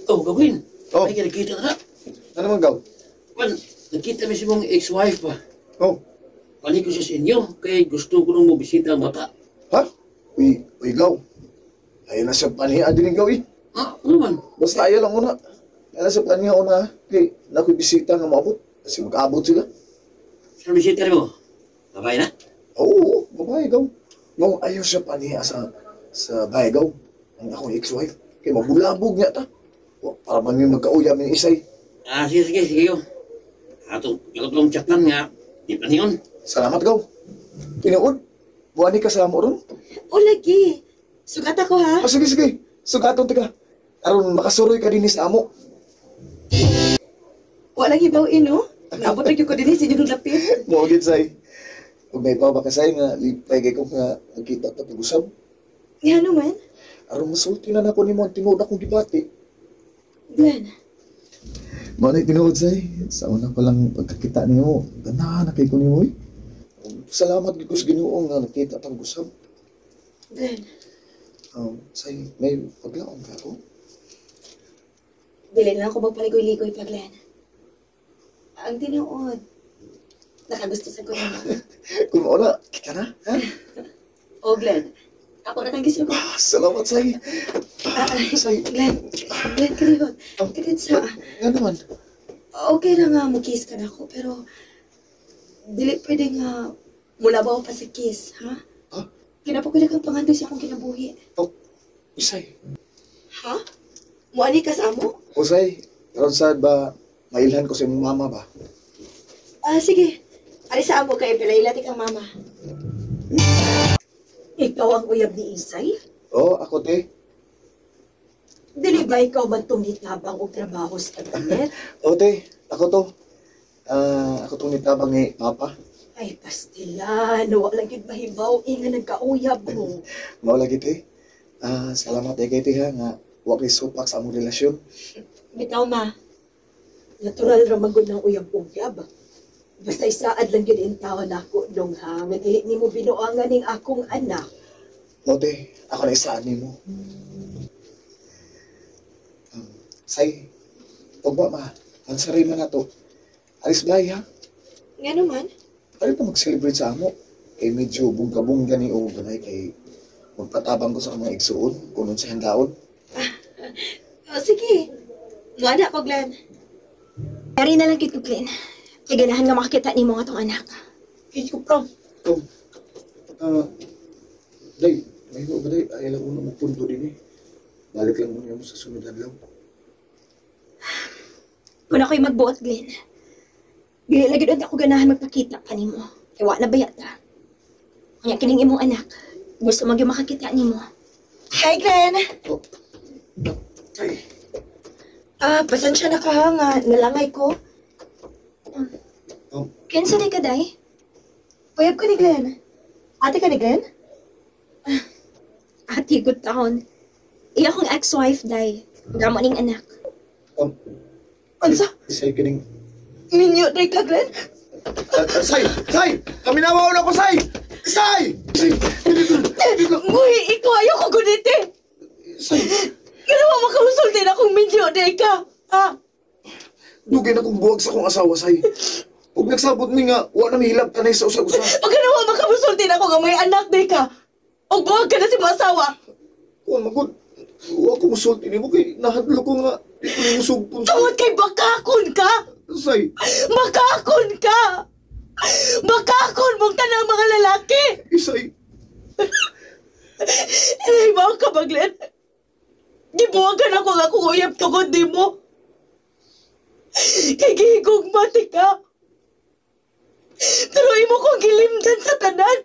Oh, gawin. Oh. Ay, nagkita na. Ano man, Gaw? Man, nagkita mi sa mong ex-wife pa. Oh. Balik ko siya sa inyo, kay gusto ko nung mobisita ang bata. Ha? Uy, uy, Gaw. Ayaw na siya paniha din, Gaw, eh. Ah, ano man? Basta ayaw lang una. Ayaw na siya paniha una, ha? Kay, nako'y bisita nga maabot. Kasi mag-abot sila. Sino bisita mo? Babay na? Oo, babae, Gaw. Gaw, ayaw siya paniha sa bahay, Gaw. Ang akong ex-wife. Kay mabulabog niya ta. Wa, para man may magkauyam ni Isay. Ah, sige, sige, sige yo. Ato, atong chatan nga, di pa niyon. Salamat, Gaw. Tinuod, buwan ni ka sa amo ron. O lagi. Sugat ako ha. Ah, sige, sige. Sugaton tika. Aron makasuroy ka din sa amo. Wala lang ibaw ino. Naabot na gyud ko dinhi sa inyong lapit. Mao gid, say. Ug may pa ba ka, say, nga lipay kay ko nga nagkita ta pag-usab. Nga naman. Aron masulti na nako nimo ang tinuod akong gibati. Glenn, Mao na tinuod, say. Sa una pa lang pagkakita nimo, ganahan na kay ko nimo. Eh. Salamat gid ko sa Ginoo nga nagkita ta pag-usab. Glenn, Say, may paglaon ka ako? Dili na ako magpaligoy-ligoy pa, Glenn. Ang tinuod, nakagusto sa ko nimo. Kung wala, kita na, ha? O Glenn, ako na kang gisugo. Ah, salamat, say. Ah, ah, Say, Glenn, Glenn, kalihot. Kalihot sa... Nga naman. Okay na nga mo kiss ka na ako, pero dili pwede nga mulabaw pa sa kiss, ha? Ha? Kinapa ko kang pangandoy sa akong kinabuhi. Oh, Isay. Ha? Muani ka sa amo? O say, karon sad ba, mailhan ko sa imong mama ba? Ah, sige. Ali sa amo kay Belaila ti kang mama. Ikaw ang uyab ni Isay? Oh, ako te. Dili ba ikaw man tong gitabang og trabaho sa kabinet? O te, ako to. Ah, ako tong nitabang ni Papa. Ay, pastilan, wala gyud mahibaw inga nagkauyab mo. Mao lagi te. Ah, salamat eh kay te ha nga wa kay supak sa among relasyon. Bitaw ma. Natural ra man gud ng uyab-uyab. Basta isaad lang gyud in taon nako dong ha, nga dili nimo binuangan ning akong anak. Mao te, ako na isaan nimo. Say, ug ba ma, mansari man nato. Alis balay ha. Nga naman. Ano pa mag-celebrate sa amo? Kay medyo bungka-bungka ni o ganay kay magpatabang ko sa mga igsuon kung sa handaon. O, sige. Muana ko, Glenn. Yari na lang kit ko, Glenn. Kay ganahan nga makakita nimo nga tong anak. Kay ko prom. Oh, ah, day, may ba day? Ay lang una magpunto din eh. Balik lang muna mo sa sunod adlaw. Kung ako'y magbuot, Glenn. Dili lagi doon ako ganahan magpakita pa nimo. Kay wa na ba yata? Kanya kining imong anak. Gusto magyud makakita nimo. Hi, Glenn! Oh. Ay, Ah, pasensya na ka ha, nga nalangay ko. Oh. Kinsa di ka, day? Uyab ko ni Glenn. Ate ka ni Glenn? Ah, ate, good taon. Iya akong ex-wife, day. Gamo ning anak. Unsa? Isay kining. Minyo day ka, Glenn? Ah, ah, say! Say! Kami na mauna ko, say! Say! Say! Nguhi, ikaw ayaw ko gunite. Say! Ginawa makamusulti na akong minyo day ka. Ha? Dugay na kong buwag sa akong asawa, say. Ug nagsabot mi nga, wa na mihilab tanay sa usag-usa. O ginawa makamusulti na ako nga may anak day ka. O buwag ka na si mga asawa. Kuan magud, wa ko musulti nimo kay nahadlo ko nga di ko nimo sugpon. Tungod kay bakakon ka. Say, Bakakon ka. Bakakon mong tanang mga lalaki. Isay, Nahibaw ka ba, Glenn? Gibuwagan ako nga akong uyab tungod di mo. Kay gihigugmati ka. Pero imo kong gilimdan sa tanan.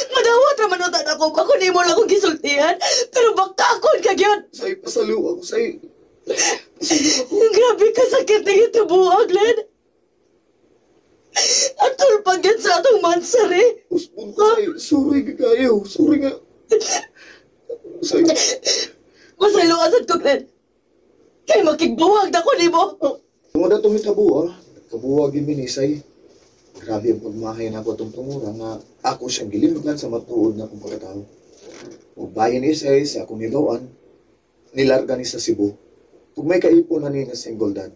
Madawat raman utan ako, bako nimo lang akong gisultihan. Pero bakakon ka gyud. Say, pasaliw ako, say. Pasaliw ako. Grabe ka sakit na gitabuha, Glenn. Atol pa gyud sa atong mansari. Usbon ko, say. Sorry ka kayo. Sorry nga. Say, Masalo asad ko, Glenn. Kay makigbuwag na ko nimo. Tungod na itong hitabo, ah. Kabuwag yun ni Say. Grabe ang pagmahay na ako itong tungura nga ako siyang gilimdan sa matuod na akong pagkatao. Ug bahin isay sa akong hibaw-an, nilarga ni sa Cebu. Ug may kaipon na ni nga single dad.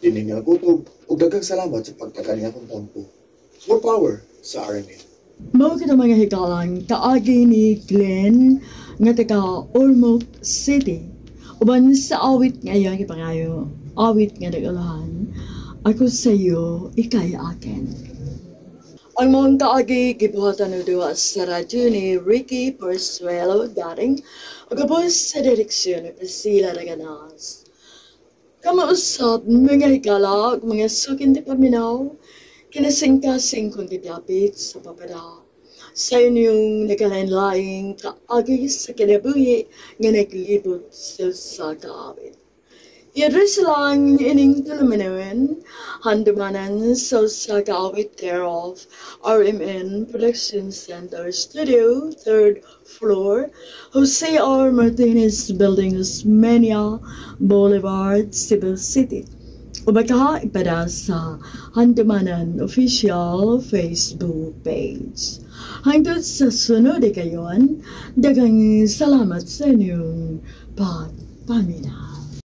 Dili niya nagutob ug daghang salamat sa pagtaga niya akong tampo. More power sa RMN. Mao kita, mga hikalang, kaagi ni Glenn nga taga Ormoc City. Uban sa awit nga iyang ipangayo, awit nga nag-ulahan, "Ako sa iyo, Ika'y Akin." Ang maong kaagi gibuhatan og duwa sa radyo ni Ricky Porsuelo Garing ug gabos sa direksyon ni Priscilla Raganas. Kamausap, mga higala, ug mga sukin di paminaw, kinasingkasing kong gidapit sa papada sa inyong nagkalain-laing kaagi sa kinabuhi nga naglibot sa usa ka awit. I-address lang ining tulumanon, Handumanan sa usa ka awit, care of RMN Production Center Studio, third floor, Jose R. Martinez Building, Osmeña Boulevard, Cebu City. O baka ipada sa Handumanan official Facebook page. Hangtod sa sunod kayon, daghang salamat sa inyong pagpaminaw.